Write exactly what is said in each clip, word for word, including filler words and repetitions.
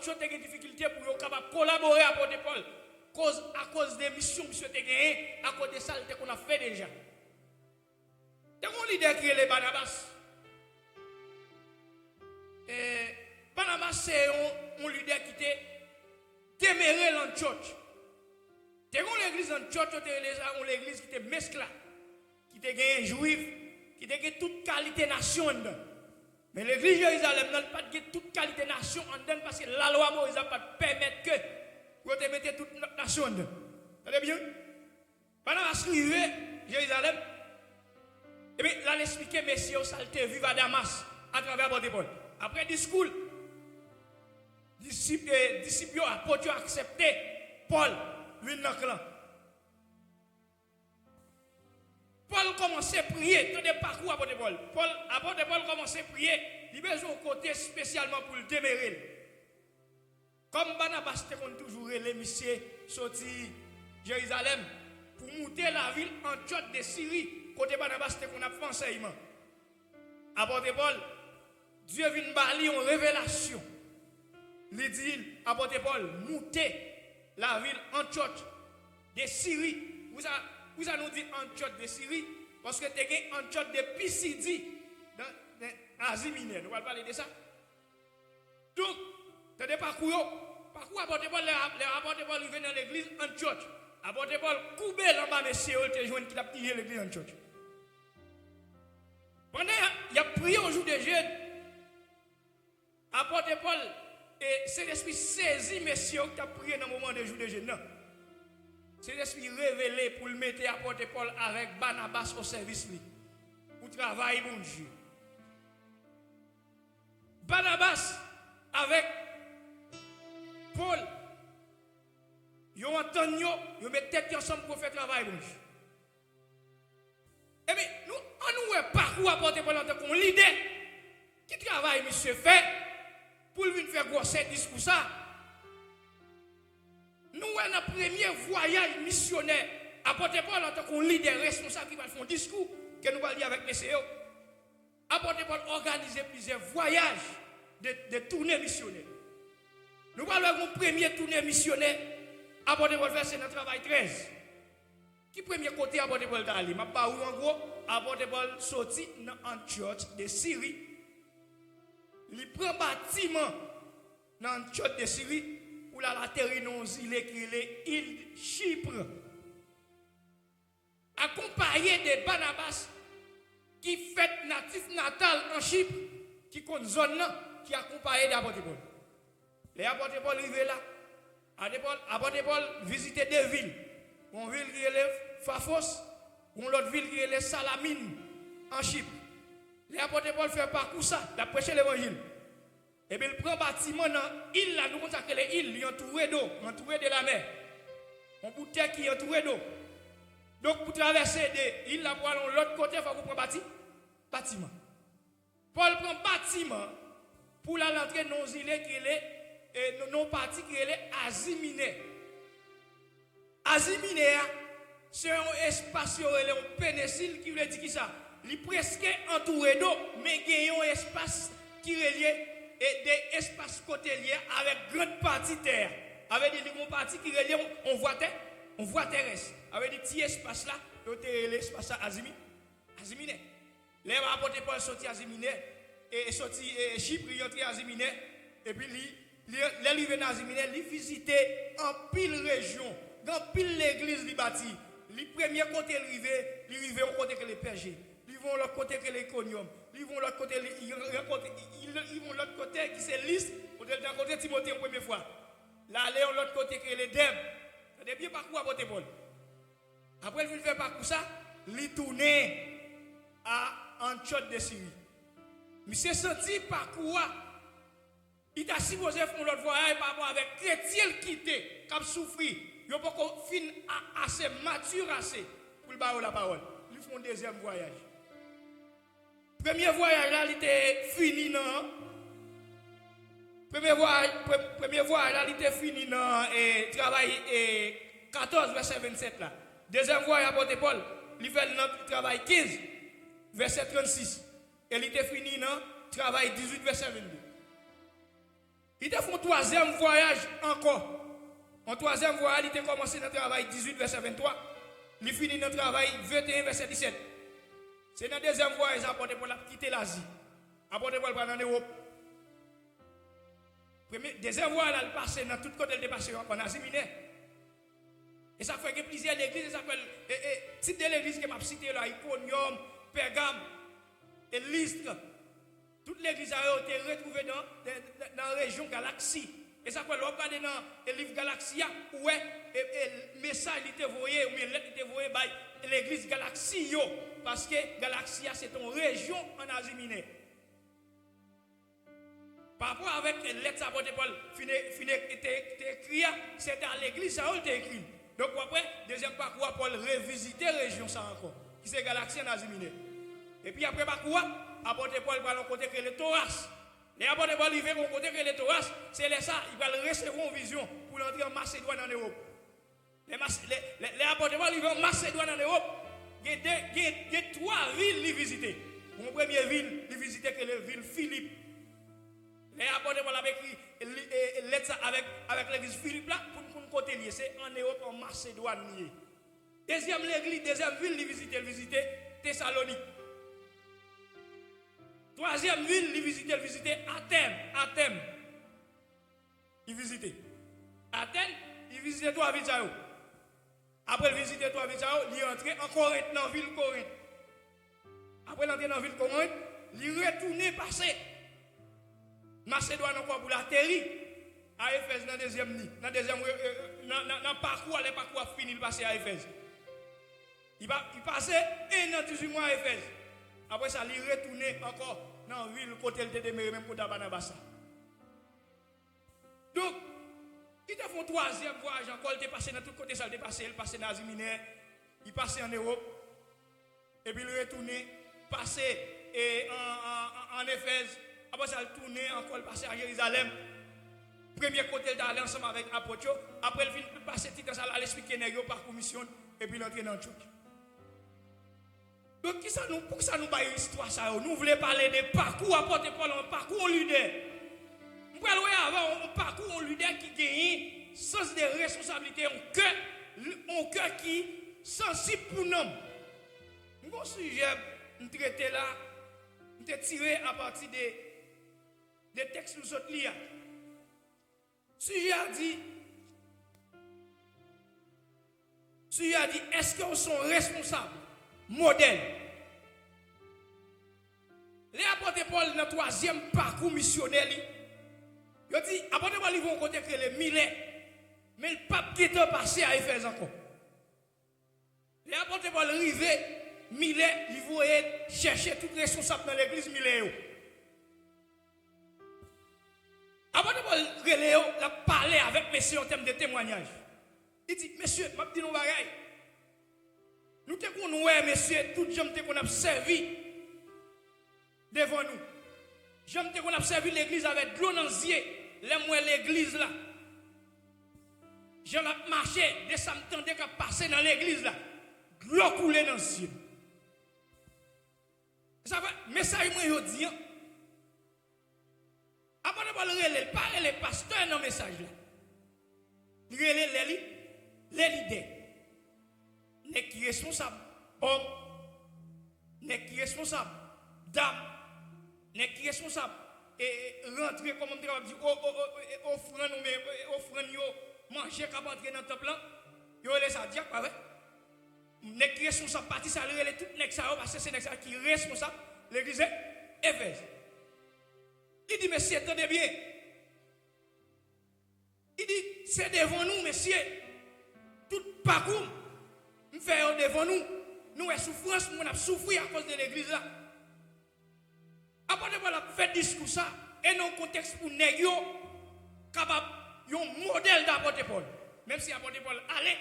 yo te gen difikilte pou yo kapab kolabore apòt Pòl, koz, akoz de misyon misye te genyen, akoz de sa l te konn ap fè deja. Te gen yon lidè ki rele Banabas. E, Banabas se yon, yon lidè ki te demere nan Antiyòch. Te gen yon legliz nan Antiyòch, yo te rele sa yon legliz ki te mesklè, ki te gen jwif, ki te gen tout kalite nasyon anndan. Men legliz Jerizalèm nan, li pa t gen tout kalite nasyon anndan l, paske lalwa Moyiz la pa t pèmèt ke yo te mete tout lòt nasyon anndan. Tande byen. Banabas rive Jerizalèm, ebyen, l al esplike mesye yo sa l te viv a Damas atravè apòt Pòl. Apre diskou l, disip, eh, disip yo, apòt yo aksepte Pòl vin nan kan. Pòl kòmanse priye, tande pakou apòt Pòl. Pòl, apòt Pòl kòmanse priye, li bezwen yon kote espesyalman pou l demere l. Kòm Banabas te konn toujou rele misye soti Jerizalèm pou moute lavil Antiyòch de Siri, kote Banabas te konn ap fè ansèyman. Apòt Pòl, Dye vin ba li yon revelasyon. Li di l, apòt Pòl, moute lavil Antiyòch de Siri. Poukisa, poukisa nou di Antiyòch de Siri? Paske te gen Antiyòch de Pisidi nan, nan Azi Minè. Nou pral pale de sa. Donk, tande pakou yo. Pakou apòt Pòl, lè, lè apòt Pòl rive nan legliz Antiyòch, apòt Pòl koube l anba mesye yo l te jwenn ki t ap dirije legliz Antiyòch. Pandan y ap, y ap priye yon jou de jèn, apòt Pòl, e Sentespri sezi mesye yo ki t ap priye nan moman de jou de jèn nan. Sentespri revele pou l mete apòt Pòl avèk Banabas o sèvis li pou travay Bondye. Banabas avèk Pòl, yo antann yo, yo met tèt yo ansanm pou yo fè travay Bondye. Ebyen, nou, ann nou wè pakou apòt Pòl antanke yon lidè. Ki travay misye fè pou l vin fè gwòsè diskou sa? Nou wè nan premye vwayaj misyonè, apòt Pòl antanke yon lidè responsab ki pral fè yon diskou ke nou pral li avèk mesye yo. Apòt Pòl òganize plizyè vwayaj de, de tounen misyonè. Nou pral wè yon premye tounen misyonè apòt Pòl fè, se nan Travay trèz. Ki premye kote apòt Pòl t ale? M ap ba ou an gwo, apòt Pòl soti nan Antiyòch de Siri. Li pran batiman nan Antiyòch de Siri pou l al ateri nan yon zile ki rele Il Chipr. Akonpaye de Banabas, ki fèt natif natal an Chip, ki konn zòn nan, ki akonpaye de apòt Pòl. Lè apòt Pòl rive la, apòt Pòl, apòt Pòl vizite de vil. Yon vil ki rele Fafos, yon lòt vil ki rele Salamin, an Chip. Lè apòt Pòl fè pakou sa, l ap preche levanjil. Epi l pran batiman nan il la, nou konn sa k rele il, li antoure do, antoure de lamè. Yon bout tè ki antoure do. Donk, pou travèse de il la pou al yon lòt kote, fòk ou pran bati, batiman. Pòl pran batiman pou l al antre nan yon zile ki rele, e, nan, nan yon pati ki rele Azi Minè. Azi Minè a, se yon espas yo rele yon penisil, ki vle di kisa? Li prèske antoure do, men gen yon espas ki relye, e, de espas kote l ye avèk gran pati tè a. Sa vle di, li gen yon pati ki relye yon, yon vwa tè, yon vwa tèrès. Sa vle di, ti espas la, yo te rele espas la Azi Mi-, Azi Minè. Lè apòt Pòl soti Azi Minè, e, e soti, e, Chip, li antre Azi Minè, epi li, li, lè li rive nan Azi Minè, li vizite anpil rejyon, gen anpil legliz li bati. Li premye kote l rive, li rive yon kote ki rele Pèje. Li rive yon lòt kote ki rele Ikonyòm. Li rive yon lòt kote, li, li rankontre, li, li, li rive yon lòt kote ki se Lis, kote l te rankontre Timote yon premye fwa. L ale yon lòt kote ki rele Dèb. Tande byen pakou apòt Pòl. Apre l fin fè pakou sa, li tounen a Antiyòch de Siri. Misye santi pakou a, li ta sipoze fè yon lòt vwayaj pa rapò avèk kretyen l kite, k ap soufri. Yo poko fin a-, ase mati ase pou l ba yo lapawòl. Li fè yon dezyèm vwayaj. Premye vwayaj la, li te fini nan, premye vwayaj, pre-, premye vwayaj la, li te fini nan, e, Travay, e, katòz, vèsè vennsèt la. Dezyèm vwayaj apòt Pòl, li fè l nan Travay kenz, vèsè trannsis. E li te fini nan Travay dizuit, vèsè vennde. Li te fè yon twazyèm vwayaj ankò. Yon twazyèm vwayaj, li te kòmanse nan Travay dizuit, vèsè venntwa. Li fini nan Travay venteyen, vèsè disèt. Se nan dezyèm vwayaj sa, apòt Pòl ap kite Lazi. Apòt Pòl pral ann Ewòp. Premye, dezyèm vwayaj la, li pase nan tout kote li te pase yo, ann Azi Minè. E sa fè gen plizyè legliz, e sa fè, e, e, tip de legliz ke m ap site yo la, Ikonyòm, Pègam, e List. Tout legliz sa yo te retwouve nan, nan, nan rejyon Galaksi. E sa fè lè w ap gade nan, e, liv Galaksi a, ou wè, e, e, mesaj li te voye, oubyen lèt li te voye bay legliz Galaksi yo. Paske Galaksi a se te yon rejyon ann Azi Minè. Pa rapò avèk lèt sa apòt Pòl fin, fin te, te ekri a, se te a legliz sa yo l te ekri. Donk, w ap wè, dezyèm pakou a, Pòl revizite rejyon sa ankò, ki se Galaksi ann Azi Minè. Epi apre pakou a, apòt Pòl pral yon kote k rele Towas. Lè apòt Pòl rive yon kote k rele Towas, se lè sa, li pral resevwa yon vizyon pou l antre an Masedwàn ann Ewòp. Lè Mas-, lè, lè, lè apòt Pòl rive an Masedwàn ann Ewòp, gen de, gen, gen twa vil li vizite. Yon premye vil li vizite ki rele vil Filip. Lè apòt Pòl ap ekri li, e, e, lèt sa avèk, avèk legliz Filip la, pou n konn kote l ye, se ann Ewòp, an Masedwàn li ye. Dezyèm legliz, dezyèm vil li vizite, li vizite Tesalonik. Twazyèm vil li vizite, li vizite Atèn, Atèn. Li vizite Atèn, li vizite twa vil sa yo. Apre l vizite twa vil sa yo, li antre an Korent, nan vil Korent. Apre l antre nan vil Korent, li retounen pase Masedwàn ankò pou l ateri a Efèz nan dezyèm ni, nan dezyèm, e, e, nan, nan, nan pakou a, lè pakou a fini, li pase a Efèz. Li pa, li pase en an dizuit mwa a Efèz. Apre sa, li retounen ankò nan vil kote l te demere, menm kote a Banabas la. Donk, li te fè yon twazyèm vwayaj ankò, li te pase nan tout kote sa, li te pase, li pase nan Azi Minè, li pase ann Ewòp, epi li retounen, pase, e, an, an, an, ann Efèz, apre sa, li tounen ankò, li pase a Jerizalèm, premye kote li t ale ansanm avèk apòt yo, apre li fin pase ti tan sa la, li esplike nèg yo pakou misyon l, epi li antre nan Antyòch. Donk, kisa nou, poukisa nou bay istwa sa yo? Nou vle pale de pakou apòt Pòl, yon pakou yon lidè. M pral wè avè w yon pakou yon lidè ki genyen sans de responsablite, yon kè, yon kè ki sansib pou nanm. M gen yon sijè m trete la, m te tire apati de, de tèks nou sot li a. Sijè a di, sijè a di, èske w se yon responsab, modèl? Lè apòt Pòl nan twazyèm pakou misyonè li, yo di, apòt Pòl rive yon kote k rele Milè, men l p ap gentan pase a Efèz ankò. Lè apòt Pòl rive Milè, li voye chèche tout responsab nan legliz Milè yo. Apòt Pòl rele yo, l ap pale avèk mesye an tèm de temwayaj. Li di, "Mesye, m ap di nou yon bagay. Nou te konn wè, mesye, tout jan m te konn ap sèvi devan nou. Jan m te konn ap sèvi legliz avèk dlo nan zye, lè m wè legliz la. Jan l ap mache, de sa m tande k ap pase nan legliz la, dlo koule nan zye m." Sa fè, mesaj mwen jodi an, apòt Pòl rele l, pa rele pastè nan mesaj la. Li rele lè li, lè lidè. Nèg ki responsab, òm. Nèg ki responsab, dam. Nèg ki responsab, e, e, rantre, kòman m te kapab di, o, o, o, e, ofrann oubyen, e, ofrann yo, manje k ap antre nan tanp lan. Yo rele sa dyak, pa vre? Nèg ki responsab pati sa, li rele tout nèg sa yo, paske se nèg sa yo ki responsab legliz Efèz. Li di, "Mesye, tande byen." Li di, "Se devan nou, mesye. Tout pakou m, m fè yo devan nou. Nou wè soufrans moun ap soufri akoz de legliz la." Apòt Pòl ap fè diskou sa, e nan yon kontèks pou nèg yo kapab yon modèl de apòt Pòl. Menm si apòt Pòl ale,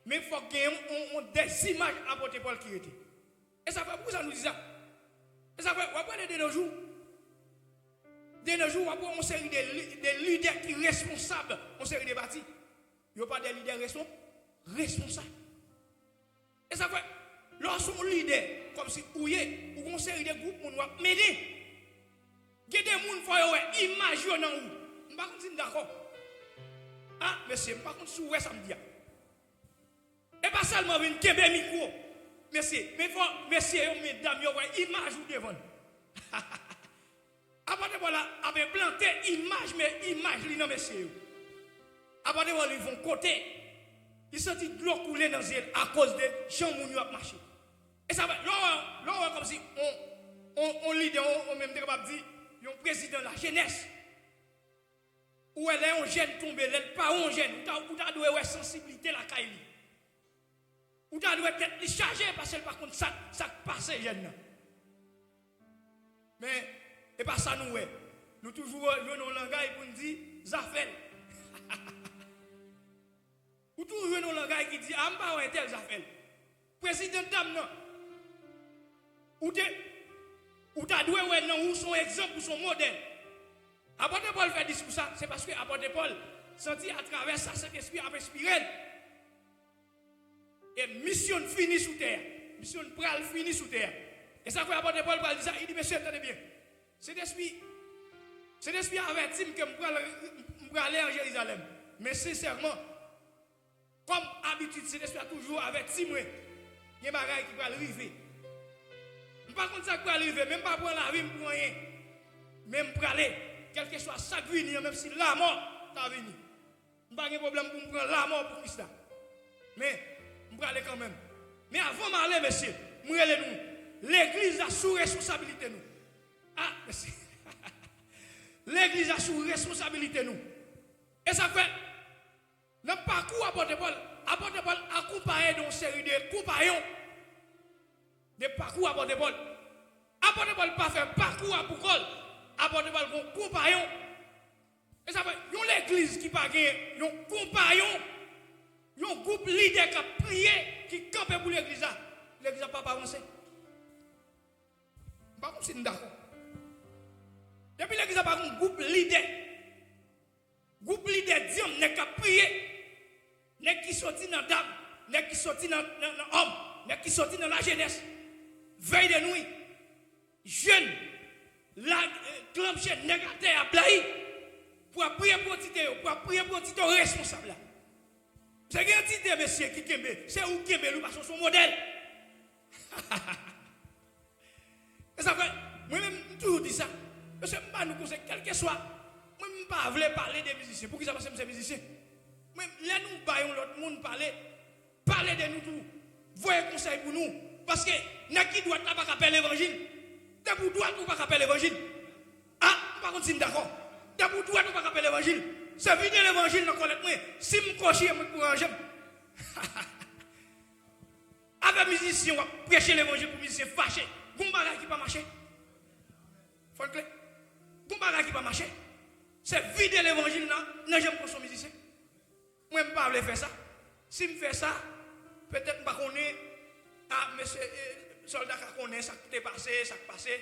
men fòk gen yon, yon, yon dèzimaj apòt Pòl ki rete. E sa fè, poukisa nou di sa? E sa fè, w ap gade de nos jours. De nos jours, w ap wè yon seri de li-, de lidè ki responsab yon seri de pati. Yo pa de lidè respon-, responsab. E sa fè, lè w se yon lidè, kòmsi ou ye, ou gen yon seri de gwoup moun w ap mennen. Gen de moun, fò yo wè imaj yo nan ou. M pa konn si n dakò. A, mesye, m pa konn si w wè sa m di a. E pa sèlman vin kenbe mikwo, mesye, men fò mesye yo, medam yo wè imaj ou devan l. Apot Pòl la ap enplante imaj, men imaj li nan mesye yo. Apot Pòl rive yon kote, li santi dlo koule nan zye l akoz de jan moun yo ap mache. E sa fè, lè w wè, lè w wè kòmsi on, on, on lidè, on, on menm te kapab di, yon prezidan lajenès, ou wè lè yon jèn tonbe, lè l pa yon jèn, ou ta, ou ta dwe wè sansiblite lakay li. Ou ta dwe tèt li chaje paske l pa konn sa, sa k pase jèn nan. Men, e pa sa nou wè. Nou toujou jwenn yon langay pou n di, zafè l. Ou toujou jwenn yon langay ki di, a, m pa wè entèl zafè l. Prezidan dam nan, ou te, ou ta dwe wè nan ou s on egzanp, ou s on modèl. Apot Pòl fè diskou sa, se paske Apot Pòl santi atravè sa Sentespri ap enspire l. E misyon l fini sou tè a. Misyon l pral fini sou tè a. E sa k fè Apot Pòl pral di sa, li di, mesye, tande byen. Sentespri, Sentespri avèti m ke m pral, m prale an Jerizalèm. Men sensèman, kòm abitid, Sentespri a toujou avèti mwen, gen bagay ki pral rive. M pa konn sa k pral rive, men m pa pran lavi m pou anyen. Men m prale, kèlkeswa sa k vini an, menm si lanmò ta vini. M pa gen pwoblèm pou m pran lanmò pou Kris la. Men, m prale kanmenm. Men avan m ale, mesye, m rele nou. Legliz la sou responsabilite nou. A, mesye. Legliz la sou responsabilite nou. E sa fè, nan pakou Apot Pòl, Apot Pòl akonpaye de yon seri de konpayon de pakou Apot Pòl. Apot Pòl pa fè pakou a pou kò l. Apot Pòl gon konpayon. E sa fè, yon legliz ki pa gen yon konpayon, yon gwoup lidè k ap priye, ki kanpe pou legliz la, legliz la p ap avanse. M pa konn si n dakò. Depi legliz la pa gen gwoup lidè, gwoup lidè dyanm, nèg k ap priye, nèg ki soti nan dam, nèg ki soti nan, nan, nan òm, nèg ki soti nan lajenès, vèy de nwi, jèn, la, eh, klanm chen nèg atè a blayi, pou ap priye pou antite yo, pou ap priye pou antite yo responsab la. Se gen antite, mesye, ki kenbe, se ou kenbe l, ou pa se yon modèl. E sa fè, mwen menm, m toujou di sa. Mesye, m ba nou konsèy, kèlkeswa. Mwen, m pa vle pale de mizisyen. Poukisa? Paske m se mizisyen. Mwen, lè nou bay yon lòt moun pale, pale de nou tou. Voye konsèy pou nou. Paske nèg ki dwat la pa ka pè levanjil. Depi w dwat, ou pa ka pè levanjil. A, m pa konn si n dakò. Depi w dwat, ou pa ka pè levanjil. Se vide levanjil nan kòlèt mwen. Si m kòchye, mwen pou ranje m. Avè mizisyen, w ap preche levanjil pou mizisyen fache. Gon bagay ki pa mache. Fò n klè. Gon bagay ki pa mache. Se vide levanjil nan, nan janm konson mizisyen. Mwen, m pa vle fè sa. Si m fè sa, petèt m pa konnen, a, mesye, e, sòlda ka konnen sa k te pase, sa k pase.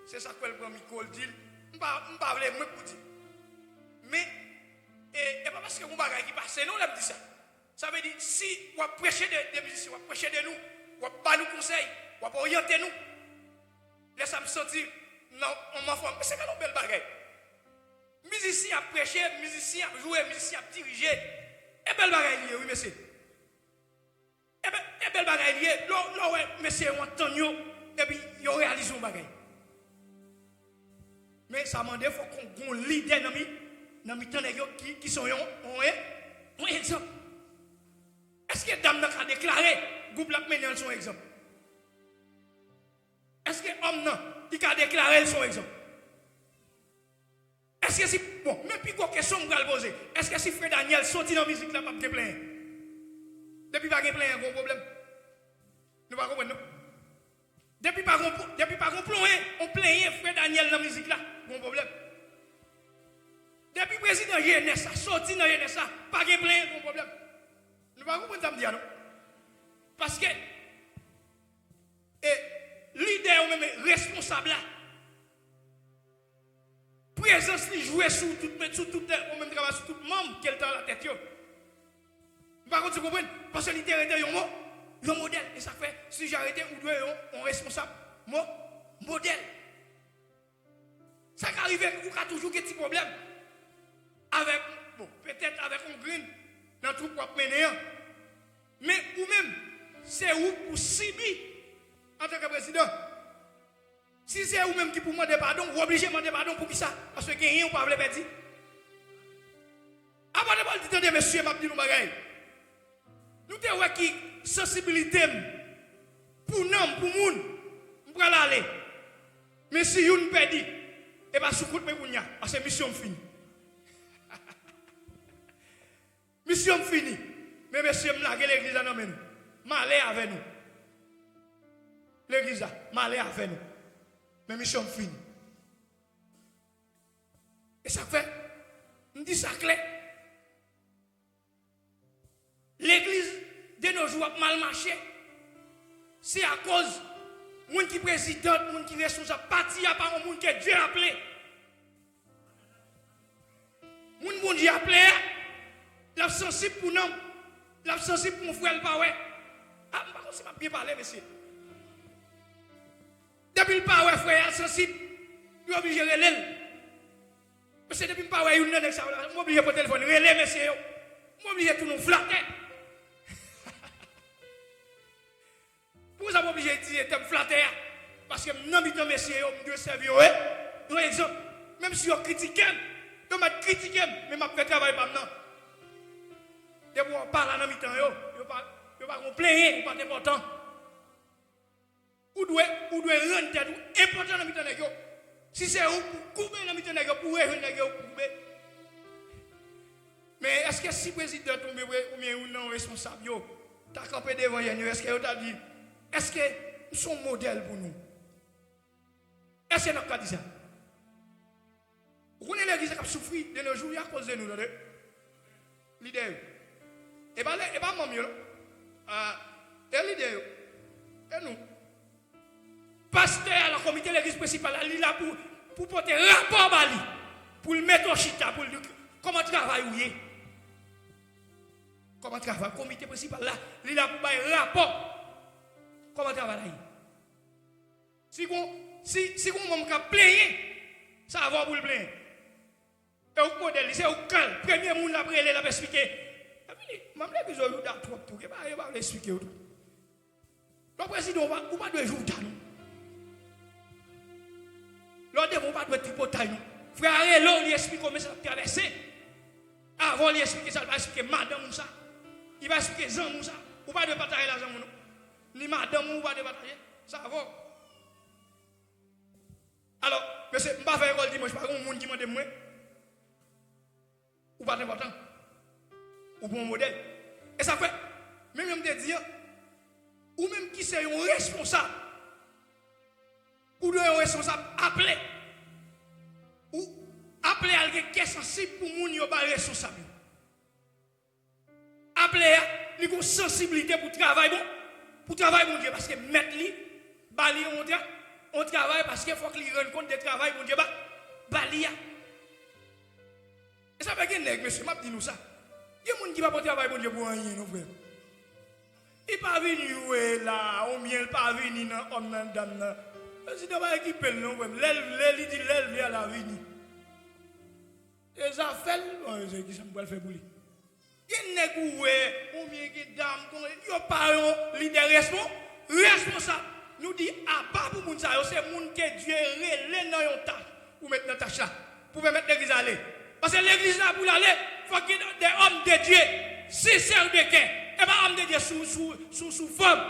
Se sa k fè l pran mikwo, l di l. M pa, m pa vle, mwen k pou di. Men, e, e pa paske gon bagay ki pase, non, lè m di sa. Sa vle di, si w ap preche de, de mizisyen, w ap preche de nou, w ap ba nou konsèy, w ap oryante nou, lè sa m santi nan yon mòfò, mesye, gade yon bèl bagay. Mizisyen ap preche, mizisyen ap jwe, mizisyen ap dirije. E bèl bagay li ye, wi, mesye. E bè-, e bèl bagay li ye. Lè w, lè w wè mesye yo antann yo, epi yo reyalize yon bagay. Men sa mande fòk gon lidè nan mi, nan mitan nèg yo ki, ki se yon, yon, yon egzanp. Èske dam nan ka deklare gwoup l ap mennen an se yon egzanp? Èske òm nan, li ka deklare l se yon egzanp? Èske si, bon, men pi gwo kesyon m pral poze, èske si Frè Daniel soti nan mizik la, p ap gen plenyen? Depi pa gen plenyen, gon pwoblèm. Nou pa konprann, non? Depi pa gon, depi pa gon plenyen, on plenyen Frè Daniel nan mizik la, gon pwoblèm. Depi prezidan jenès la soti nan jenès la, pa gen plenyen, gon pwoblèm. Nou pa konprann sa m di a, non? Paske, e, lidè yo menm, responsab la, prezans li jwe sou tout, sou tout, ou menm travay sou tout manm ke l te alatèt yo. M pa konn si w konprann, paske li te rete yon mo, yon modèl. E sa k fè, si jan rete, ou dwe yon, yon responsab mo, modèl. Sa ka rive, ou ka toujou gen ti pwoblèm. Avèk, bon, petèt avèk yon grenn nan twoup w ap mennen an. Men ou menm, se ou k pou sibi antanke prezidan. Si se ou menm ki pou mande padon, ou oblije mande padon. Poukisa? Paske genyen ou pa vle pèdi. Apot Pòl di, tande, mesye, m ap di nou bagay. Nou te wè ki sansibilite m pou nanm, pou moun, m pral ale. Men si youn pèdi, e pa sou kont mwen kounye a, paske misyon m fini. Misyon m fini. Men mesye, m lage legliz la nan men nou. M ale avè nou. Legliz la, m ale avè nou. Men misyon m fini. E sa k fè, m di sa klè. Legliz de nos jours ap mal mache. Se akoz moun ki prezidan, moun ki responsab pati a pa yon moun ke Dye aple. Moun Bondye aple a, l ap sansib pou nanm, l ap sansib pou yon frè l pa wè. A, m pa konn si m ap byen pale, mesye. Depi l pa wè frè a, l sansib, li oblije rele l. Mesye, depi m pa wè youn nan nèg sa yo la, m oblije pran telefòn, rele mesye yo. M oblije tounen yon flatè. Poukisa m oblije itilize tèm flatè a? Paske m nan mitan mesye yo, m dwe sèvi yo, e, yon egzanp. Menm si yo kritike m, yo mèt kritike m, men m ap fè travay pa m nan. Depi w pa la nan mitan yo, yo pa, yo pa gon plenyen, ou pa t enpòtan. Ou dwe, ou dwe rann tèt ou enpòtan nan mitan nèg yo. Si se ou pou koube nan mitan nèg yo, pou rejwenn nèg yo, ou koube. Men èske si prezidan tonbe, pre-, oubyen youn nan responsab yo ta kanpe devan jèn yo, èske yo ta di, èske m se yon modèl pou nou? Èske n ap ka di sa? Ou konnen legliz la k ap soufri de nos jours, akoz de nou, tande. Lidè yo. E pa, e pa manm yo, non. Ah, e lidè yo. E nou. Pastè a nan komite legliz prensipal la, li la pou, pou pote rapò ba li. Pou l mete w chita, pou l di, kòman travay ou ye? Kòman travay? Komite prensipal la, li la pou bay rapò. Kòman travay la ye? Si gon, si, si gon manm k ap plenyen, se avè w pou l plenyen. E ou k modèl li, se ou k kal. Premye moun l ap rele, l ap esplike. Epi li, manm legliz yo jouda twòp tou, ke pa, yo pa vle esplike yo tou. Lè w prezidan, ou pa, ou pa dwe jouda, non. Lè w devan, ou pa dwe tripotay, non. Frè a rele w, li esplike w, men sa l ap travèse. Avan li esplike sa, li pa esplike madanm ou sa. Li pa esplike zanmi ou sa. Ou pa dwe pataje lajan moun, non. Ni madanm ou, ou pa dwe pataje. Sa avè w. Alò, mesye, m pa fè lekòl dimanch, pa gen moun ki mande m mwen. Ou pa t enpòtan. Ou pa yon modèl. E sa fè, menm jan m te di an, ou menm ki se yon responsab, ou dwe yon responsab aple. Ou aple al gen kè sansib pou moun yo ba responsab yo. Aple a, li gon sansiblite pou travay bon, pou travay Bondye, paske mèt li ba li yon tra-, yon travay, paske fòk li rann kont de travay Bondye ba, ba li a. E sa fè gen nèg, mesye, m ap di nou sa. Gen moun ki pa pran travay Bondye pou anyen, non, frè. Li pa vin jwe la, oubyen li pa vini nan òm nan, dam nan. Prezidan pa ekipe l, non, frè. Lè l vle, li di lè l vle a, l a vini. E zafè l, bon, se kisa m pral fè pou li? Gen nèg ou wè, oubyen gen dam, kon, yo pa yon lidè respon-, responsab. Nou di apa pou moun sa yo, se moun ke Dye rele nan yon tach, ou met nan tach la, pou pèmèt legliz ale. Paske legliz la pou l ale, fòk gen de òm de Dye, sensè de kè. E pa òm de Dye sou, sou, sou, sou fòm.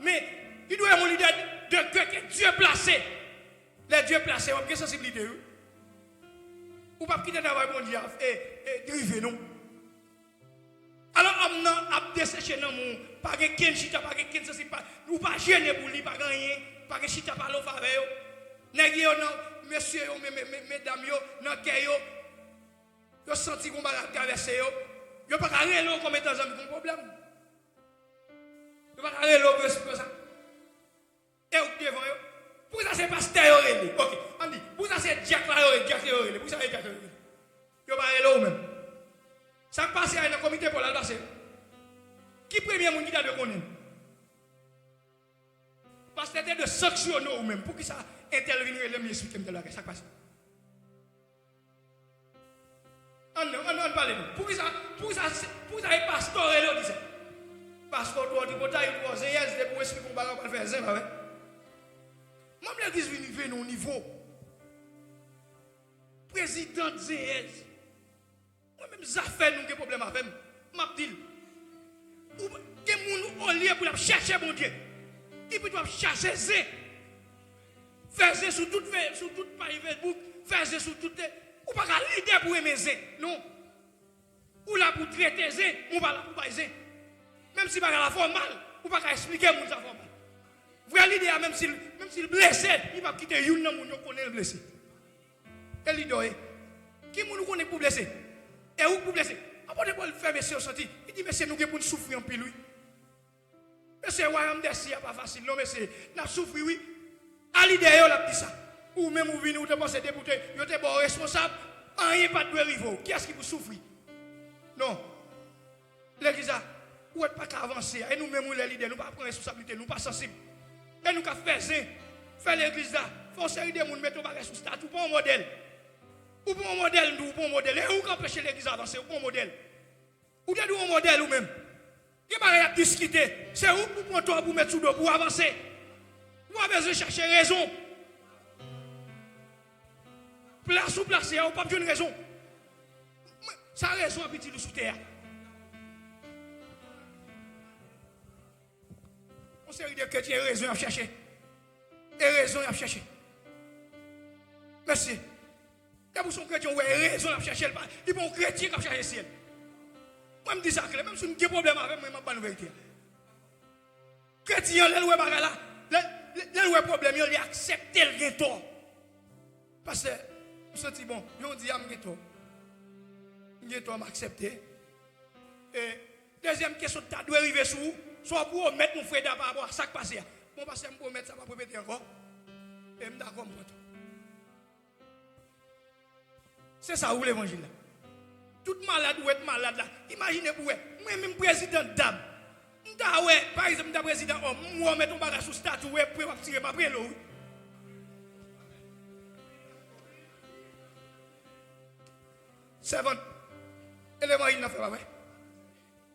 Men, li dwe yon lidè de kè ke Dye plase. Lè Dye plase, w ap gen sansiblite, wi. Ou p ap kite travay Bondye a, e, e, drive, non. Alò, òm nan ap deseche nanm ou, pa gen kenn chita, pa gen kenn sansi, pa, ou pa jene pou li, pa gen anyen, pa gen chita pale w favè yo. Nèg yo nan, mesye yo, me-, me-, me-, medam yo, nan kè yo, yo santi gon bagay ap travèse yo, yo pa ka rele w kòm etan zanmi, gon pwoblèm. Yo pa ka rele w pou yo esplike w sa. E ou k devan yo? Poukisa se pastè yo rele? Oke, ann di, poukisa se dyak la yo rele, dyak yo rele? Poukisa se dyak yo rele? Yo pa rele ou menm. Sa k pase a nan komite Pòl al pase. Ki premye moun ki ta dwe konnen? Pastè te dwe sanksyone ou menm. Poukisa entèl vin rele m, li esplike m tèl bagay? Sa k pase? Ann, ann, ann pale non. Poukisa, poukisa, poukisa e pastò rele w di sa? Pastò twò tripotay, ou twò zenyèz, depi w esplike yon bagay, w pral fè zen, pa vre? Manm legliz vin rive nan yon nivo. Prezidan zenyèz. Mwen menm zafè nou gen pwoblèm avè m. M ap di l. Ou gen moun olye pou l ap chèche Bondye, li pito ap chache zen. Fè zen sou tout fe, sou tout paj Facebook, fè zen sou tout. Ou pa ka lidè pou renmen zen, non. Ou la pou trete zen, men ou pa la pou bay zen. Menm si bagay la fè w mal, ou pa ka esplike moun sa fè w mal. Vrè lidè a, menm si l, menm si l blese, li p ap kite youn nan moun yo konnen l blese. E lidè w ye. Ki moun ou konnen k pou blese? E ou k pou blese. Apot Pòl fè mesye yo santi. Li di, mesye, nou gen pou n soufri anpil, wi. Mesye, wayòm dèsyè a pa fasil, non, mesye. N ap soufri, wi. A lidè yo, l ap di sa. Ou menm, ou vini, ou te panse depi w te, yo te ba w responsab, anyen pa t dwe rive w. Kiyès ki pou soufri? Non. Legliz la, ou wè, pa ka avanse a. E nou menm, wi, lè lidè, nou pa pran responsablite, nou pa sansib. E nou ka fè zen, fè legliz la, fè yon seri de moun mete yon bagay sou stati, ou pa yon modèl. Ou pa yon modèl, m di w, ou pa yon modèl. E ou k anpeche legliz la avanse, ou pa yon modèl. Ou te dwe yon modèl ou menm. Gen bagay y ap diskite, se ou k pou pran tò pou met sou do pou w avanse. Ou pa bezwen chache rezon. Plas ou plase a, ou p ap jwenn rezon. Sa rezon ap itil ou sou tè a. Yon seri de kretyen, e rezon y ap chèche. E rezon y ap chèche. Mesye, depi w se yon kretyen, ou wè e rezon y ap chèche, li pa, li pa yon kretyen k ap chache syèl. Mwen, m di sa klè, menm si nou gen pwoblèm avè m, mwen, m ap ba nou verite a. Kretyen an, lè l wè bagay la, lè, lè, lè l wè pwoblèm yo, li aksepte l gen tò. Pastè, m santi bon, jodi a m gen tò. M gen tò, m aksepte. E dezyèm kesyon ta dwe rive sou ou, sa w pwomèt nou, Freda, pa rapò a sa k pase a. Bon, pastè, m pwomèt sa p ap repete ankò. E m dakò, m pran tò. Se sa ou levanjil la. Tout malad ou wè t malad la. Imajine pou wè. Mwen menm prezidan dam. M ta wè, pa egzanp, m ta prezidan òm. M wè w met yon bagay sou stati, w wè pwen w ap tire, m ap rele w, wi. Sèvant. E levanjil n ap fè, pa vre?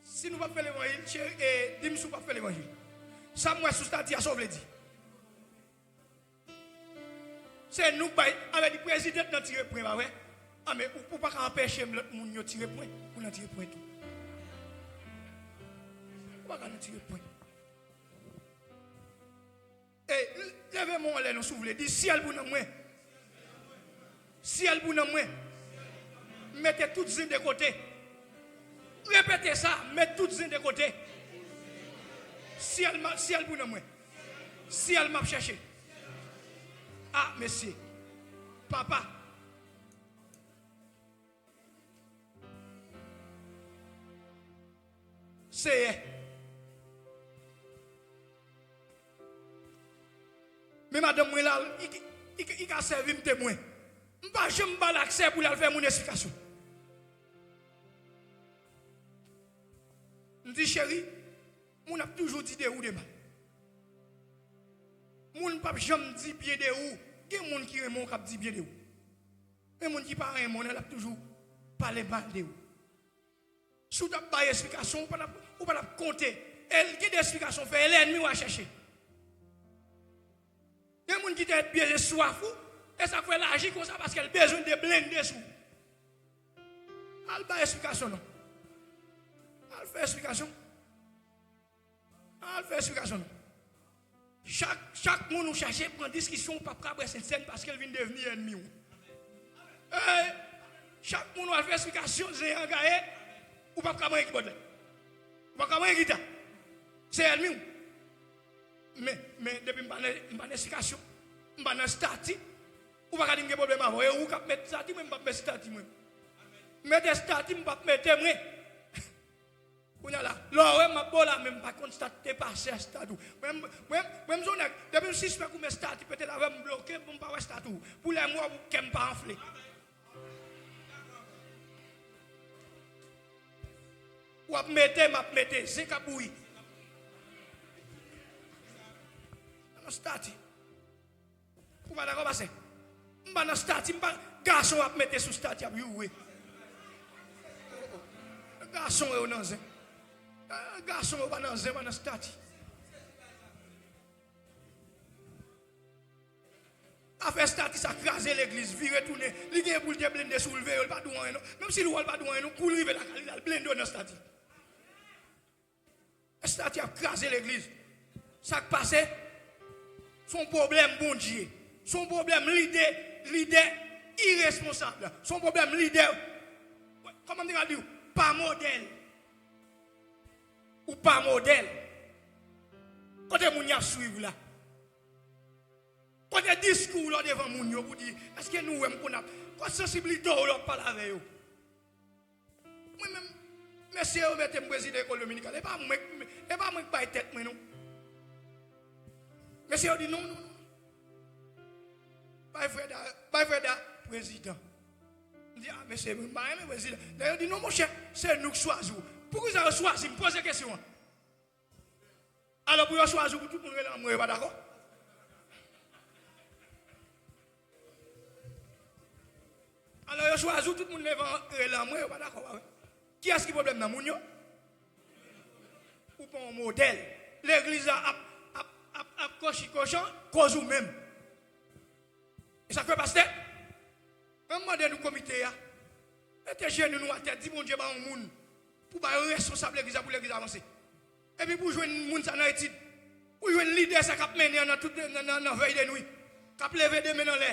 Si nou p ap fè levanjil, cheri, e, di m si w p ap fè levanjil. Sa m wè sou stati a, sa w vle di? Se nou k bay, avè di prezidan nan tire pwen, pa vre? A, men ou, ou pa ka anpeche m lòt moun yo tire pwen, ou nan tire pwen tou. Ou pa ka nan tire pwen. E, leve men w anlè non, si w vle, di, syèl pou nanm mwen. Syèl pou nanm mwen. Mete tout zen de kote. Repete sa, met tout zen de kote. Syèl, ma, syèl pou nanm mwen. Syèl m ap chèche. A, mesye. Papa. Seyè. Men madanm mwen la, li, li, li ka sèvi m temwen. M pa janm ba l aksè pou l al fè moun esplikasyon. M di, cheri, moun ap toujou di de ou de mal. Moun p ap janm di byen de ou. Gen moun ki renmen w k ap di byen de ou. Men moun ki pa renmen w nan, l ap toujou pale mal de ou. Si w t ap bay esplikasyon, ou pa t ap, ou pa t ap konte. E l gen de esplikasyon w fè, e lènmi w al chèche. Gen moun ki te byen swaf ou, e sa k fè l aji konsa, paske l bezwen deblende sou ou. Al bay esplikasyon non. Al fè esplikasyon. Al fè esplikasyon non. Chak, chak moun ou chache pran diskisyon, ou p ap ka bwè Sentsèn paske l vin devni ènmi w. E, chak moun ou al fè esplikasyon, zen an gaye, ou p ap ka manyen kibòd la. Ou p ap ka manyen gita. Se ènmi w. Men, men, depi m pa nan, m pa nan esplikasyon, m pa nan estati, ou pa ka di m gen pwoblèm avè w. E ou k ap met estati, mwen m p ap met estati mwen. Mete estati, m p ap mete mwen. Kounye a la, lè w wè m ap ba w la, men m pa konn sa k te pase a estati w. Mwen, mwen, mwen, m se yon nèg, depi m sispèk ou met estati pete l avè m, m bloke pou m pa wè estati w. Pou lè m wè w, kè m pa anfle. W ap mete, m ap mete, zen k ap bouyi. Nan estati. Ou pa dakò, pastè? M pa nan estati, m pa gason w ap mete sou estati ap joure. Gason yo nan zen. Eh, gason yo pa nan zen, pa nan estati. Afè estati sa kraze legliz, vire tounen. Li gen pou l te blende si w leve yo, li pa di w anyen non. Menm si l wè w, li pa di w anyen non. Kou l rive lakay li la, l blende w nan estati. Estati ap kraze legliz. Sa k pase? Se yon pwoblèm Bondye. Se yon pwoblèm lidè, lidè iresponsab. Se yon pwoblèm lidè, kòman m te ka di w? Pa modèl. Ou pa modèl. Kote moun y ap swiv la? Kote diskou w lè w devan moun yo pou di, èske nou wè m konn ap, kote sansiblite w lè w ap pale avè yo? Mwen menm, mesye yo mete m prezidan Lekòl Dominikal. E pa mwen, e pa mwen k bay tèt mwen non. Mesye yo di non, non, non. Bay Freda, bay Freda prezidan. M di, a, mesye, mwen pa renmen prezidan. Lè yo di non, monchè, se nou k chwazi w. Poukisa yo chwazi m? Poze kesyon an. Alò, pou yo chwazi w, pou tout moun rele anmwe, yo pa dakò? Alò, yo chwazi w, tout moun leve an, rele anmwe, yo pa dakò, pa vre? Kiyès ki pwoblèm nan? Moun yo? Ou pa yon modèl. Legliz la ap, ap, ap, ap kochi kochan, koz ou menm. E sa k fè pastè? Mwen mande nou komite a, mete jenou nou atè, di Bondye ba yon moun pou ba yo responsab legliz la, pou legliz la avanse. Epi pou jwenn moun sa nan etid, pou jwenn lidè sa k ap mennen an nan tout, nan, nan, nan vèy de nwi, k ap leve de men anlè,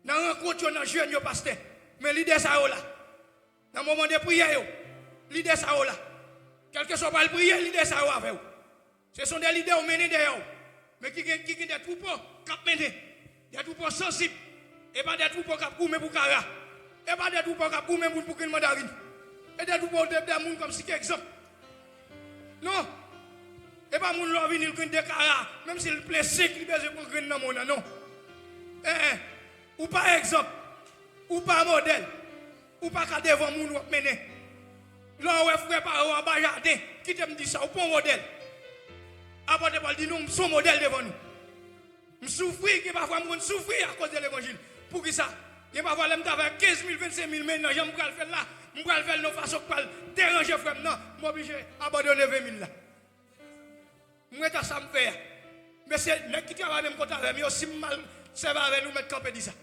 nan rankont yo, nan jèn yo, pastè. Men lidè sa yo la. Nan moman de priyè yo, lidè sa yo la. Kèlkeswa w pral priye, lidè sa yo avè w. Se son de lidè w mennen dèyè w. Men ki gen, ki gen de twoupo k ap mennen. De twoupo sansib. E pa de twoupo k ap goumen pou kara. E pa de twoupo k ap goumen pou, pou grenn mandarin. E de twoupo de, de moun kòmsi ki egzanp. Non. E pa moun lè w vini l grenn de kara. Menm si l plen senk, li bezwen pran grenn nan men w nan, non. En, en. Ou pa egzanp. Ou pa modèl. Ou pa ka devan moun w ap mennen. Lè w wè frè pa w anba jaden, kite m di sa, ou pa yon modèl. Apot Pòl di nou, m se yon modèl devan nou. M soufri, gen pafwa m konn soufri akoz de levanjil. Poukisa? Gen pafwa lè m travay kenz mil, vennsenk mil, men nan jan m pral fè l la, m pral fè l nan yon fason k pral deranje frè m nan, m oblije abandone ven mil la. M ret a sa m fè a. Mesye, nèg ki travay menm kot avè m yo, si m mal sèvi avè nou, mèt kanpe di sa.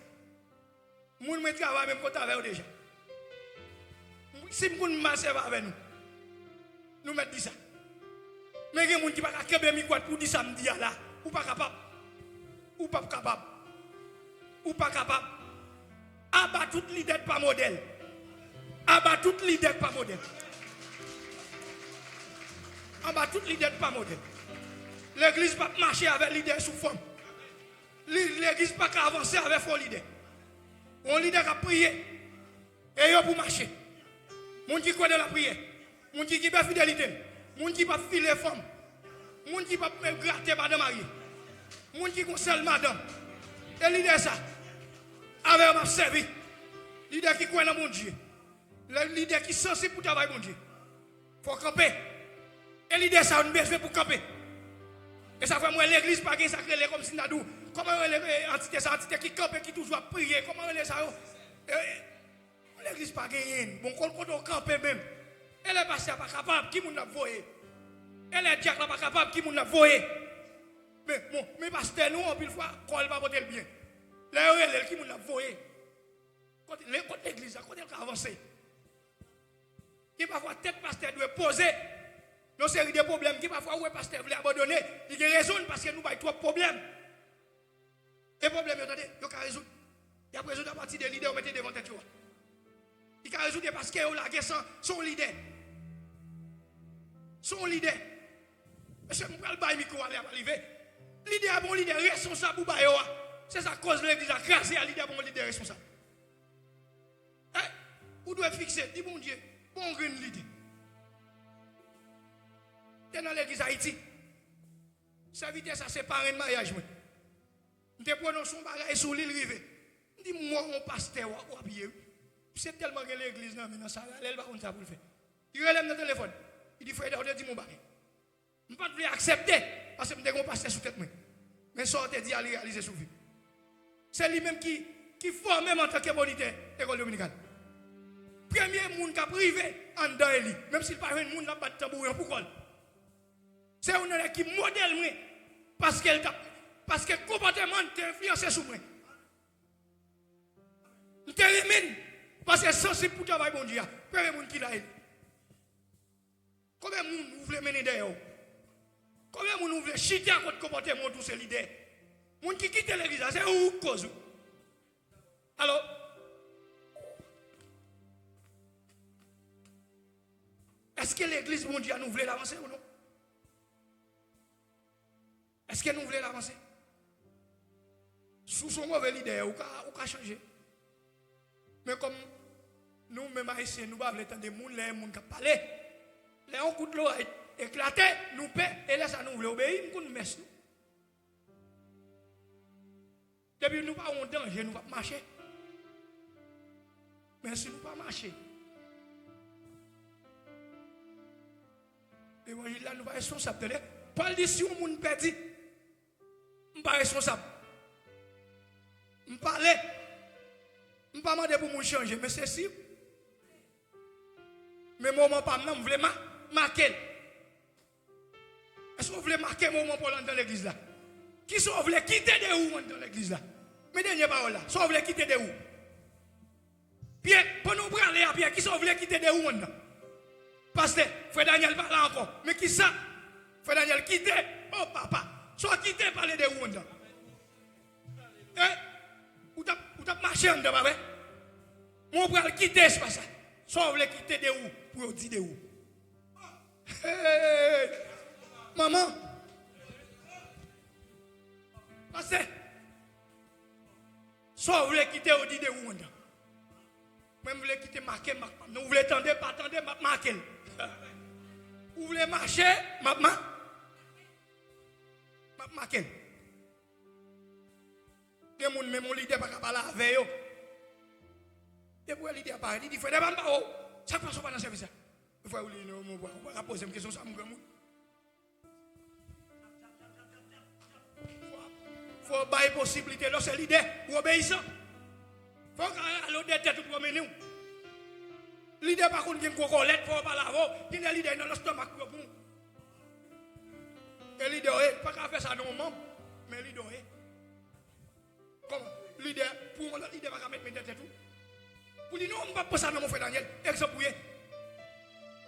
Moun mwen travay menm kot avè yo deja. Si m konn mal sèvi avè nou, nou mèt di sa. Men gen moun ki pa ka kenbe mikwo a pou di sa m di a la. Ou pa kapab. Ou p ap kapab. Ou pa kapab. Aba tout lidè k pa modèl. Aba tout lidè k pa modèl. Aba tout lidè k pa modèl. Legliz p ap mache avè lidè sou fòm. Li, legliz pa ka avanse avè fo lidè. Yon lidè k ap priye, e yo pou mache. Moun ki kwè nan lapriyè, moun ki kenbe fidelite l, moun ki p ap file fanm, moun ki p ap grate madan marye, moun ki gon sèl madanm. E lidè sa, avè yo m ap sèvi. Lidè ki kwè nan Bondye. Lidè ki sansib pou travay Bondye. Fò w kanpe. E lidè sa yo n bezwen pou kanpe. E sa fè m wè legliz pa gen sa k rele kòmsi n ta di w, kòman yo rele, eh, antite sa, antite ki kanpe, ki toujou ap priye, kòman yo rele sa yo? Eh, eh, legliz pa genyen. Bon, kote, kote w kanpe menm? E lè pastè a pa kapab, ki moun l ap voye? E lè dyak la pa kapab, ki moun l ap voye? Men, bon, men pastè nou, anpil fwa, kò l pa pote l byen. Lè yo rele l, ki moun l ap voye? Kote, le, kote legliz la, kote l ka avanse? Gen pafwa tèt pastè dwe poze. Yon seri de pwoblèm, gen pafwa ou wè pastè vle abandone, li gen rezon l paske nou bay twòp pwoblèm. E pwoblèm yo, tande, yo ka rezoud. Y ap rezoud apati de lidè yo mete devan tèt yo a. Li ka rezoud paske yo lage san, se yon lidè. Se yon lidè. Mesye, m pral bay mikwo a lè a pral rive. Lidè a bon lidè responsab ou ba yo a. Se sa k koz legliz la kraze a, lidè a bon lidè responsab. Eh, ou dwe fikse, di Bondye, bon grenn lidè. Te nan legliz Ayiti. Sèvitè sa se parenn maryaj mwen. M te pwononse yon bagay sou li, l rive. M di, m wè yon pastè w ap, w ap ye, wi. Misye tèlman gen legliz nan men nan sa, rale l pa konn sa pou l fè. Li rele m nan telefòn. Li di, Freda, ou te di m yon bagay. M pa t vle aksepte, paske m te gen yon pastè sou tèt mwen. Men sa w te di a, li reyalize sou vi m. Se li menm ki, ki fòme m antanke monitè lekòl dominikal. Premye moun k ap rive anndan e li. Menm si l pa jwenn moun, l ap bat tanbouren an pou kò l. Se youn nan nèg ki modèl mwen. Paske l t ap, paske konpòteman l te enfliyanse sou mwen. M te renmen l. Paske l sansib pou travay Bondye a. Premye moun ki la e li. Konbyen moun ou vle mennen dèyè w? Konbyen moun ou vle chita kot konpòteman w tou se lidè? Moun ki kite legliz la, se ou k koz ou. Alo? Èske legliz Bondye a nou vle l avanse ou non? Èske nou vle l avanse? Si w se yon move lidè, ou ka, ou ka chanje. Men kòm nou menm Ayisyen, nou pa vle tande moun, lè yon moun k ap pale, lè yon kout loray eklate, nou pè, e lè sa nou vle obeyi, m konn mès nou. Depi nou pa wè yon danje, nou p ap mache. Men si nou pa mache, levanjil la, nou pa responsab, tande. Pòl di, si yon moun pèdi, m pa responsab. M pale. M pa mande pou moun chanje, men se si. Men moman pa m nan, m vle ma-, make l. Èske w vle make moman pa w anndan legliz la? Kisa w vle kite de ou anndan legliz la? Men dènye pawòl la. Sa w vle kite de ou? Pyè, pandan w prale a, Pyè, kisa w vle kite de ou anndan? Pastè, frè Daniel pa la ankò. Men kisa frè Daniel kite? O papa, sa w kite pale de ou anndan? E, ou t ap, ou t ap mache anndan, pa vre? Men w pral kite espas la. Sa w vle kite de ou pou yo di de ou? Hey! Manman! Pastè! Sa w vle kite yo di de ou anndan? Mwen, m vle kite make m ak pa m nan. Ou vle tande, pa tande, m ap make l. Ou vle mache, m ap ma-, m ap make l. Gen moun, menm yon lidè pa ka pale avè yo. Depi w wè lidè a parèt, li di, "Frè, dèyè pa m pa wè w. Sa k pase w pa nan sèvis la?" Frè, ou li, "Non, mwen, ou pa ka poze m kesyon sa, m granmoun." Fò, fò w bay posiblite, lè w se lidè, ou obeyisan. Fò w ka rale w dèyè tèt ou pou yo mennen w. Lidè pa konn gen gwo kòlèt, fò yo pale avè w. Gen de lidè nan lèstomak pou yo pran w. E lidè w ye, pa ka fè sa nan yon manm, men lidè w ye. Kòman? Lidè, pou yon lòt lidè pa ka met men nan tèt ou? Pou li, "Non, m p ap pran sa nan men w, frè Daniel." Egzanp ou ye.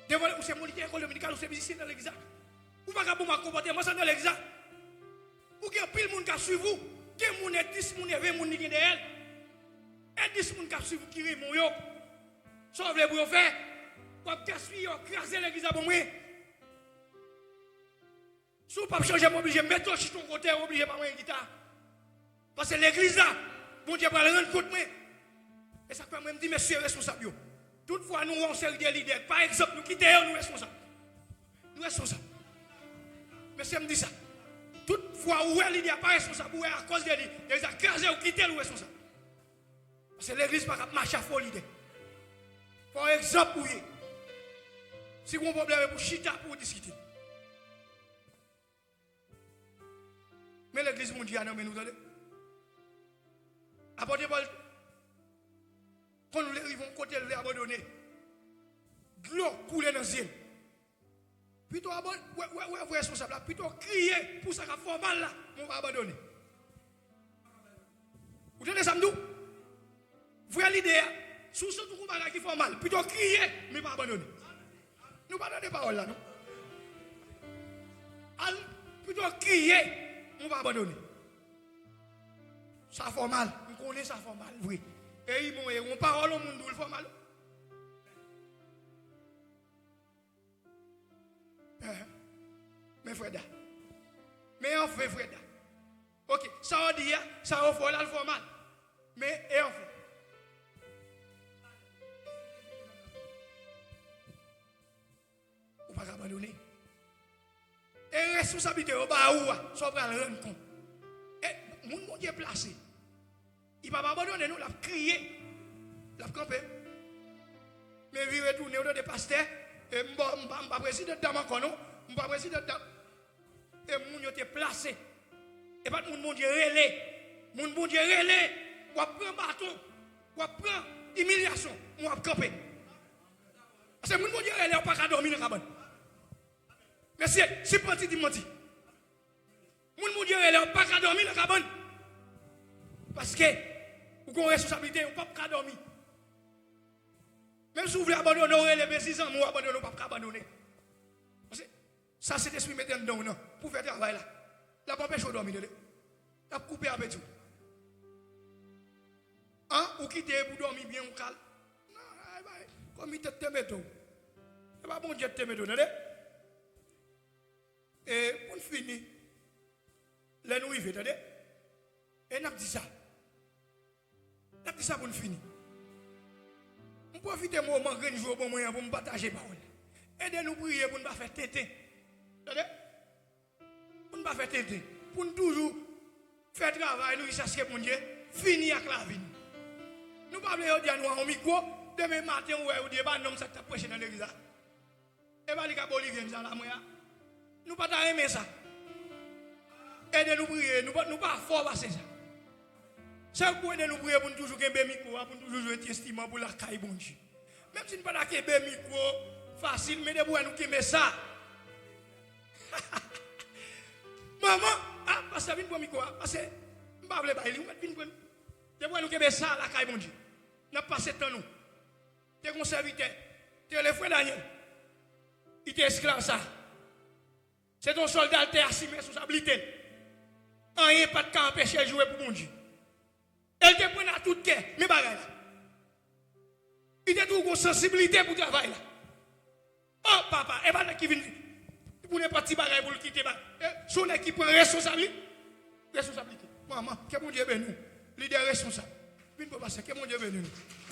Devan ou se moniteur école dominical, ou se mizisyen nan legliz la. Ou pa ka bon ak konpòteman sa nan legliz la. Ou gen anpil moun k ap swiv ou. Gen moun e dis moun e ven moun li gen dèyè l. E dis moun k ap swiv ou ki renmen w yo. Sa w vle pou yo fè? W ap gaspiye, w ap kraze legliz la pou mwen. Si w p ap chanje, m oblije mete w chita yon kote, w oblije pa manyen gita. Paske legliz la, Bondye pral rann kont mwen. E sa k fè mwen, m di mesye responsab yo. Tout fwa nou wè yon seri de lidè, pa egzanp, nou kite yo, nou responsab. Nou responsab. Mesye, m di sa. Tout fwa ou wè lidè a pa responsab, ou wè akòz de li, legliz la kraze, ou kite l, ou responsab. Paske legliz pa ka ap mache ak fo lidè. Fò egzanp ou ye. Si gen yon pwoblèm, e pou chita pou w diskite. Men legliz Bondye a nan men nou, tande. Apòt Pòl konn vle rive yon kote, l vle abandone. Dlo koule nan zye l. Pito aban-, wè, wè, wè, vrè responsab la, pito kriye pou sa k ap fè w mal la, men w pa abandone. Ou tande sa m di w? Vrè lidè a, si w santi w gon bagay ki fè w mal, pito kriye, men pa abandone. Nou pa tande pawòl la, non? Al, pito kriye, men pa abandone. Sa fè w mal, m konnen sa fè w mal, vre. E wi, bon, e yon pawòl yon moun di w, l fè w mal. Ehe. Men frè Da. Men anfen frè Da. Ok, sa w di a, sa yo fè w la, l fè w mal. Men, e anfen. Ou pa ka abandone. E responsablite yo ba ou a, sa w pral rann kont. E moun Bondye plase. Li p ap abandone nou, l ap kriye. L ap kanpe. Men vire tounen, ou tande pastè, e m pa, m pa, m pa prezidan dam ankò non. M pa prezidan dam. E moun yo te plase. E pa t moun Bondye rele. Moun Bondye rele, w ap pran baton, w ap pran imilyasyon, men w ap kanpe. Paske moun Bondye rele a pa ka dòmi nan kabann. Mesye, si m manti, di m manti. Moun Bondye rele a pa ka dòmi nan kabann. Paske ou gen yon responsablite, ou p ap ka dòmi. Menm si w vle abandone, w rele, men si zanmi w abandone, w p ap ka abandone. Paske sa Sentespri mete anndan w nan, pou fè travay la, l ap anpeche w dòmi, tande. L ap koupe apeti w. An, ou kite pou dòmi byen, ou kal. Non, ay, bay, kòm li tèt te mete w. Se pa Bondye ki te mete w, tande. E pou n fini, lè nou rive, tande. E n ap di sa. N ap di sa pou n fini. M pwofite moman grenn jou yo ban mwen an pou m pataje pawòl la. Ede nou priye pou n pa fè tenten. Tande? Pou n pa fè tenten. Pou n toujou fè travay nou jiskaske Bondye fini ak lavi n. Nou pa vle jodi a nou a yon mikwo, demen maten ou wè yo di e pa nonm sa k t ap preche nan legliz la. E pa li k ap Olivier sa la mwen a. Nou pa ta renmen sa. Ede nou priye, nou pa, nou pa fò pase sa. Sa k pou ede nou priye pou n toujou kenbe mikwo a, pou n toujou jwe ti enstriman pou lakay Bondye. Menm si n pa ta kenbe mikwo fasil, men depi w wè nou kenbe sa. Manman, a, pastè vin pran mikwo a, pase m pa vle bay li, ou mèt vin pran. Depi w wè nou kenbe sa lakay Bondye. N ap pase tan nou. Te gon sèvitè, te rele frè Daniel. Li te esklav sa. Se te yon sòlda, l te asime responsablite l. Anyen pa t ka anpeche l joure pou Bondye. E l te pran nan tout kè, men bagay la. Li te toujou gon sansiblite pou travay la. Oh, papa, e pa nèg ki vin pou nenpòt ti bagay pou l kite ba. E, se yon nèg ki pran responsabli-, responsablite. Manman, ke Bondye beni w. Lidè responsab. Vin pran pastè, ke Bondye beni nou.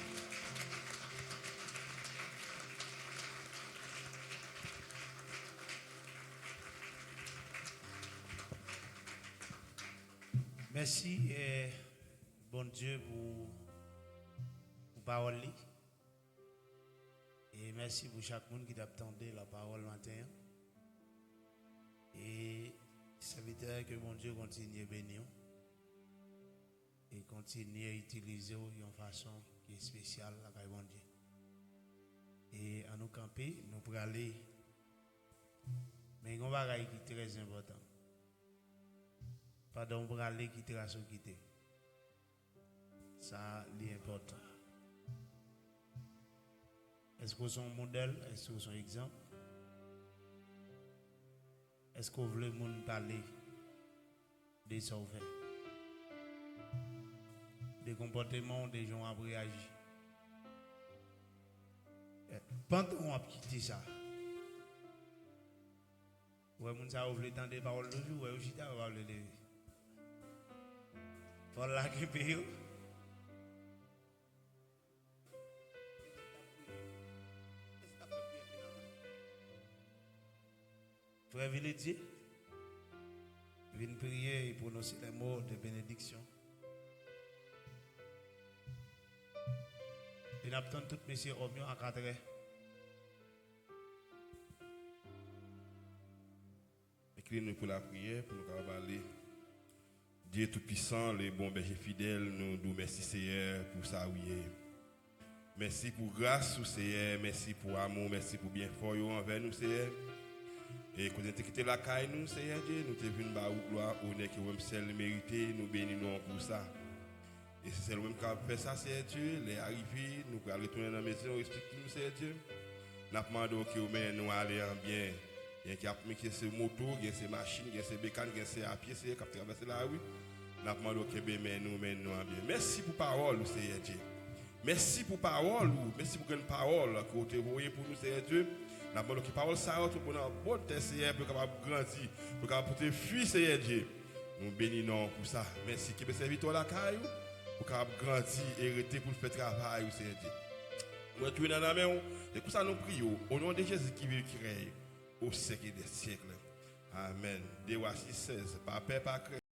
Mèsi, eh, Bondye, pou, pou pawòl li. E mèsi pou chak moun ki t ap tande lapawòl maten an. E sèvitè, ke Bondye kontinye beni w e kontinye itilize w yon fason ki espesyal lakay Bondye. E ann nou kanpe, nou prale. Men gen yon bagay ki trè enpòtan. Pandan w prale, ki tras ou kite? Sa, li enpòtan. Èske w se yon modèl? Èske w se yon egzanp? Èske w vle moun pale de sa w fè? De konpòteman w, de jan w ap reyaji? Pandan w ap kite sa, ou wè moun sa yo vle tande pawòl toujou, ou wè yo chita, yo pa vle leve. Fò w lage pye yo. Frè Villedye, vin priye e pwononse lè mo de benediksyon. E n ap tann tout mesye òm yo a katrè. Enkline nou pou lapriyè, pou nou kapab ale. Dye toupisan, le bon bèje fidèl, nou di w mèsi, Seyè, pou sa ou ye. Mèsi pou gras ou, Seyè. Mèsi pou amou, mèsi pou byenfè yo anvè nou, Seyè. E kote n te kite lakay nou, Seyè Dye, nou te vin ba ou glwa, onè ke ou menm sèl merite, nou beni non w pou sa. E se sèl ou menm k ap fè sa, Seyè Dye. Lè a rive, nou pral retounen nan mezon, respekte nou, Seyè Dye. N ap mande w ke w mennen nou ale an byen. Gen ki ap, gen se moto, gen se machin, gen se bekàn, gen se apye, Seyè, k ap travèse lari. N ap mande w kenbe men nou, mennen nou an byen. Mèsi pou pawòl ou, Seyè Dye. Mèsi pou pawòl ou. Mèsi pou grenn pawòl ke w te voye pou nou, Seyè Dye. N ap mande w ke pawòl sa yo tonbe nan bon tè, Seyè, pou yo kapab grandi, pou yo kapab pote fwi, Seyè Dye. Nou beni non w pou sa. Mèsi. Kenbe sèvitè w lakay ou, pou kapab grandi e rete pou l fè travay ou, Seyè Dye. Mwen tounen nan men w. Se konsa nou priye w, o non de Jezi ki viv, ki rèy o syèk dè syèk. Amèn. De Wa sis sèz. Pa pè, pa krent.